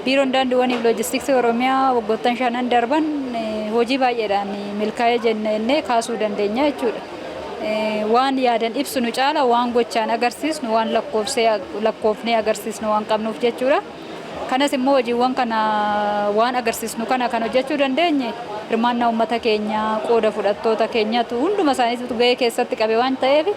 Biiroon Daandiiwwanii fi Loojistiksii Oromiyaa waggoottan shanan darban hojii baay'eedhaan milkaa'ee jennee kaasuu dandeenya jechuudha. Waan yaadan ibsinu caala waan gochaan agarsiisnu, waan lakkoofnee agarsiisnu waan qabnuuf jechuudha. Kanas immoo hojiiwwan kana waan agarsiisnu kana kan hojjechuu dandeenye hirmaannaa uummata keenyaa, qooda fudhattoota keenyatu hunduma isaaniitu gahee keessatti qabe waan ta'eef,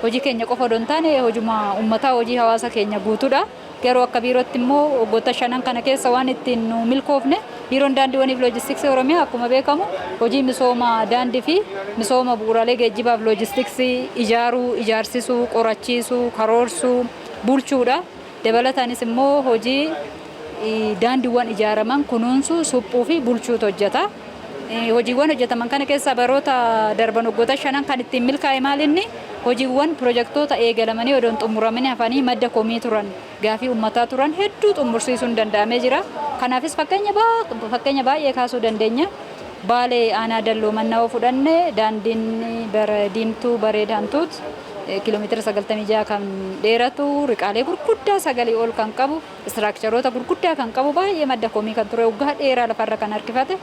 hojii keenya qofa odoo hin taane hojuma uummataa, hojii hawaasa keenya guutuudha. Garuu akka biirootti immoo waggoota shanan kana keessa waan ittiin nu milkoofne, Biiroon Daandiiwwanii fi Loojistiksii Oromiyaa akkuma beekamu hojii misooma daandii fi misooma bu'uuraalee geejjibaaf loojistiksii ijaaruu, ijaarsisuu, qorachiisuu, karoorsuu, bulchuudha. Dabalataanis immoo hojii daandiiwwan ijaaraman kunuunsuu, suphuu fi bulchuutu hojjeta. Hojiiwwan hojjetaman kana keessaa baroota darban waggoota shanan kan ittiin milkaa'e maal inni? Hojiiwwan pirojektoota eegalamanii odoo hin xumuramin hafanii madda komii turan, gaafii uummataa turan hedduu xumursiisuun danda'amee jira. Kanaafis fakkeenya baay'ee kaasuu dandeenya. Baalee aanaa Dalloo Mannaa yoo fudhanne, daandiin bara Diimtuu Bareed Hantuut kiiloomeetira 96 kan dheeratu, riqaalee gurguddaa sagalii ol kan qabu, istiraakcharoota gurguddaa kan qabu, baay'ee madda komii kan ture, waggaa dheeraa lafarra kan harkifate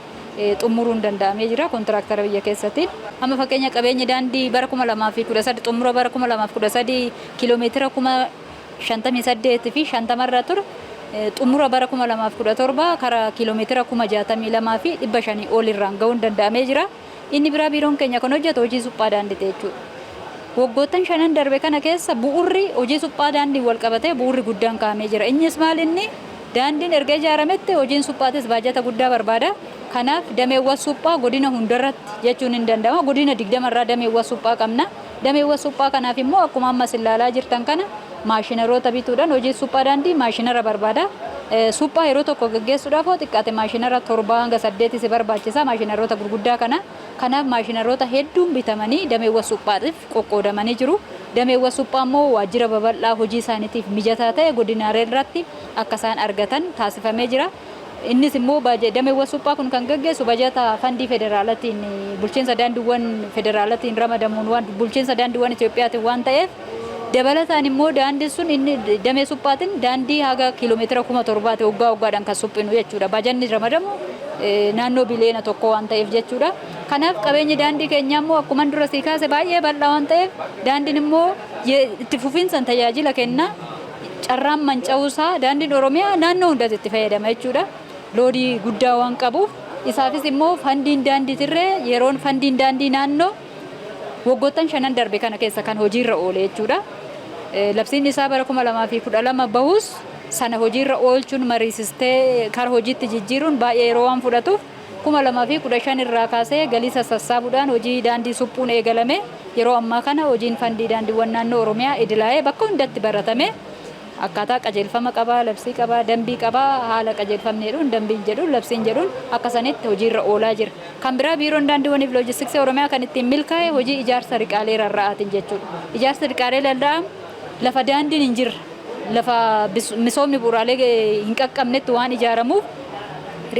xumuruun danda'amee jira kontiraaktara biyya keessaatiin. Amma fakkeenya qabeenyi daandii bara 2013, xumura bara 2013 kiiloomeetira 58,050 irra ture, xumura bara 2017 karaa kiiloomeetira 62,500 ol irraan ga'uun danda'amee jira. Inni biraa biiroon keenya kan hojjetu hojii suphaa daandii jechuudha. Waggoottan shanan darbe kana keessa bu'urri hojii suphaa daandii wal qabatee bu'urri guddaan kaa'amee jira. Innis maal inni? Daandiin erga ijaarametti hojiin suphaatis baajata guddaa barbaada. Kanaaf dameewwan suphaa godina hundarratti jechuun hin danda'ama. Godina 20 irraa dameewwan suphaa qabna. Dameewwan suphaa kanaaf immoo akkuma ammas ilaalaa jirtan kana maashinaroota bituudhaan hojii suphaa daandii maashinara barbaada. Suphaa yeroo tokko gaggeessuudhaaf hoo xiqqaate maashinara torbaa hanga saddeeti si barbaachisa, maashinaroota gurguddaa kana. Kanaaf maashinaroota hedduun bitamanii dameewwan suphaatiif qoqqoodamanii jiru. Dameewwan suphaa immoo waajjira babal'aa hojii isaaniitiif mijataa ta'e godinaalee irratti akka isaan argatan taasifamee jira. Innis immoo dameewwan suphaa kun kan gaggeessu bajata fandii federaalatiin, bulchiinsa daandiiwwan federaalatiin ramadamuun, waan bulchiinsa daandiiwwan Itiyoophiyaatiin waan ta'eef, dabalataan immoo daandiin sun inni damee suphaatiin daandii haga kiiloomeetira 7,000ti waggaa waggaadhaan kan suphinu jechuudha. Bajanni ramadamu naannoo biliyoona 1 waan ta'eef jechuudha. Kanaaf qabeenyi daandii keenyaa immoo akkuma dura sii kaase baay'ee bal'aa waan ta'eef, daandiin immoo itti fufiinsaan tajaajila kenna. Carraan manca'uusaa, daandiin Oromiyaa naannoo hundatti itti fayyadama jechuudha. Loodii guddaa waan qabuuf, isaafis immoo fandiin daandii tirree yeroon fandiin daandii naannoo waggoottan shanan darbe kana keessa kan hojiirra oole jechuudha. Labsiin isaa bara 2012 bahus sana hojiirra oolchuun, mariisistee kara hojiitti jijjiiruun baay'ee yeroo waan fudhatuuf, 2015 irraa kaasee galii sassaabuudhaan hojii daandii suphuun eegalame. Yeroo ammaa kana hojiin fandii daandiiwwan naannoo Oromiyaa idilaa'ee bakka hundatti baratame, akkaataa qajeelfama qabaa, labsii qabaa, dambii qabaa, haala qajeelfamni jedhuun, dambiin jedhuun, labsiin jedhuun akka sanitti hojiirra oolaa jira. Kan biraa Biiroon Daandiiwwanii fi Loojistiksii Oromiyaa kan ittiin milkaa'e hojii ijaarsa riqaalee rarra'aatiin jechuudha. Ijaarsi riqaalee rarra'aa lafa daandiin hin jirre, lafa misoomni bu'uuraalee hin qaqqabnetti waan ijaaramuuf,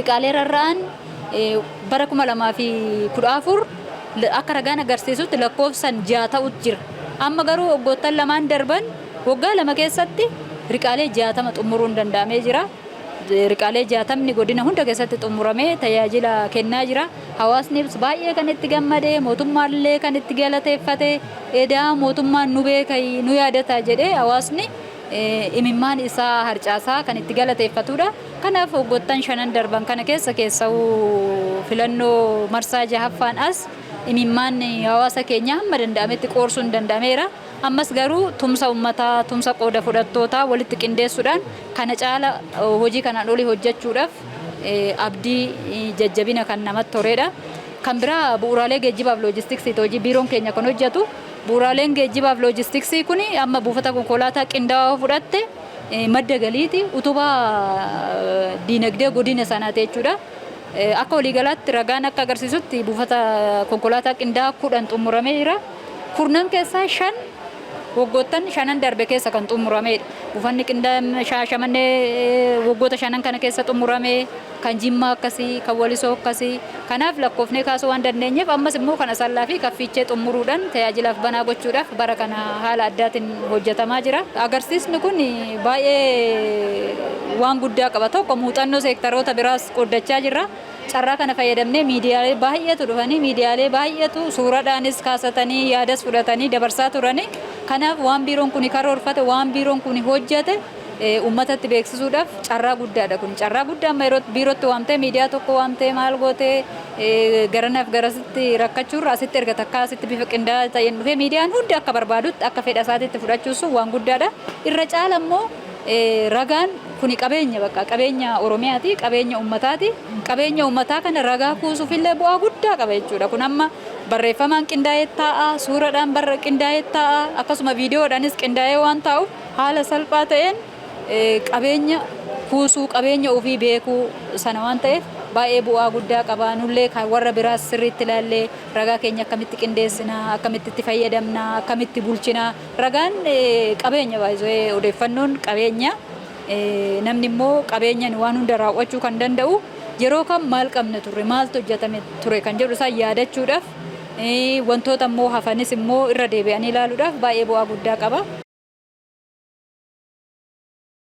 riqaalee rarra'an bara 2014 akka ragaan agarsiisutti lakkoofsan ja'a ta'utu jira. Amma garuu waggoottan lamaan darban, waggaa 2 keessatti riqaalee 60 xumuruun danda'amee jira. Riqaalee 60ni godina hunda keessatti xumuramee tajaajila kennaa jira. Hawaasnis baay'ee kan itti gammade, mootummaallee kan itti galateeffate, edaa mootummaan nu beeka, nu yaadata jedhee hawaasni imimmaan isaa harcaasaa kan itti galateeffatudha. Kanaaf waggoottan shanan darban kana keessa, keessawuu filannoo marsaa jahaffaan as, imimmaan hawaasa keenyaa hamma danda'ametti qoorsuun danda'ameera. Ammas garuu tumsa uummataa, tumsa qooda fudhattootaa walitti qindeessuudhaan kana caala hojii kanaan olii hojjechuudhaaf abdii jajjabina kan namatti horeedha. Kan biraa bu'uuraalee geejjibaaf loojistiksiiti hojii biiroon keenya kan hojjetu. Bu'uuraaleen geejjibaaf loojistiksii kun amma buufata konkolaataa qindaa'aa fudhatte madda galiiti, utubaa diinagdee godina sanaati jechuudha. Akka waliigalaatti ragaan akka agarsiisutti buufata konkolaataa qindaa'aa 10 xumuramee jira. Kurnan keessaa shan Waggoottan shanan darbe keessa kan xumuramedha. Buufanni qindaa'ina Shaashamannee waggoota shanan kana keessa xumurame, kan Jimmaa akkasii, kan Walisoo akkasii. Kanaaf lakkoofnee kaasuu waan dandeenyeef, ammas immoo kan Asallaa fi kan Fiichee xumuruudhaan tajaajilaaf banaa gochuudhaaf bara kana haala addaatiin hojjetamaa jira. Agarsiisni kun baay'ee waan guddaa qaba. Tokko, muuxannoo seektaroota biraas qooddachaa jirra. Carraa kana fayyadamnee miidiyaalee baay'eetu dhufanii, miidiyaalee baay'eetu suuraadhaanis kaasatanii, yaadas fudhatanii dabarsaa turanii. Kanaaf waan biiroon kun karoorfate, waan biiroon kun hojjete uummatatti beeksisuudhaaf carraa guddaadha kun. Carraa guddaa amma yeroo biirootti waamtee, miidiyaa tokko waamtee, maal gootee garanaaf garasitti rakkachuurra, asitti erga takkaa asitti bifa qindaa'aa ta'een dhufee miidiyaan hundi akka barbaadutti, akka fedha isaatitti fudhachuusu waan guddaadha. Irra caala immoo ragaan kuni qabeenya, bakka qabeenya Oromiyaati, qabeenya uummataati. Qabeenya uummataa kana ragaa kuusuufillee bu'aa guddaa qaba jechuudha. Kun amma barreeffamaan qindaa'ee taa'a, suuraadhaan qindaa'ee taa'a, akkasuma viidiyoodhaanis qindaa'ee waan taa'uuf, haala salphaa ta'een qabeenya kuusuu, qabeenya ofii beekuu sana waan ta'eef baay'ee bu'aa guddaa qaba. Nullee kan warra biraas sirriitti ilaallee ragaa keenya akkamitti qindeessinaa, akkamitti itti fayyadamnaa, akkamitti bulchinaa. Ragaan qabeenya baay'ee, odeeffannoon qabeenya. Namni immoo qabeenyaan waan hunda raawwachuu kan danda'u, yeroo kam maal qabna turre, maaltu hojjetame ture kan jedhu isaan yaadachuudhaaf, wantoota immoo hafanis immoo irra deebi'anii ilaaluudhaaf baay'ee bu'aa guddaa qaba.